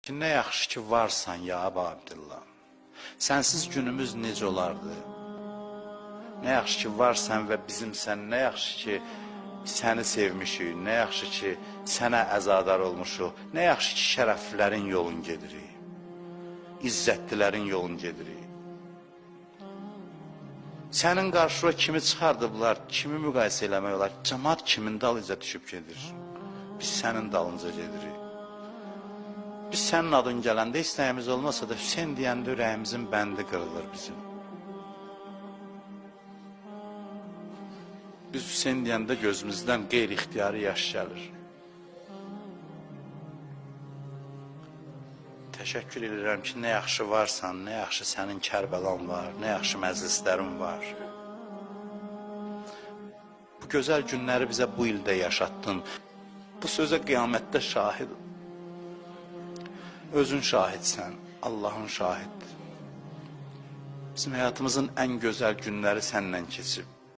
Ki, nə yaxşı ki varsan ya Əba Abdillah. Sənsiz günümüz necə olardı? Nə yaxşı ki varsan və bizimsən, nə yaxşı ki səni sevmişik, nə yaxşı ki sənə əzadar olmuşuq, nə yaxşı ki şərəflilərin yolun gedirik, izzətlilərin yolun gedirik. Sənin qarşına kimi çıxardıblar, kimi müqayisə eləmək olar? Camaat kimin dalınca düşüb gedir? Biz sənin dalınca gedirik. Biz sənin adın gələndə istəyimiz olmasa da Hüseyn deyəndə ürəyimizin bəndi qırılır bizim. Biz Hüseyn deyəndə gözümüzdən qeyri-ixtiyari yaş gəlir. Təşəkkür edirəm ki, nə yaxşı varsan, nə yaxşı sənin Kərbəlan var, nə yaxşı məclislərin var. Bu gözəl günləri bizə bu ildə yaşatdın. Bu sözə qiyamətdə şahid. Özün şahidsən, Allahın şahiddir. Bizim həyatımızın ən gözəl günləri səninlə keçib.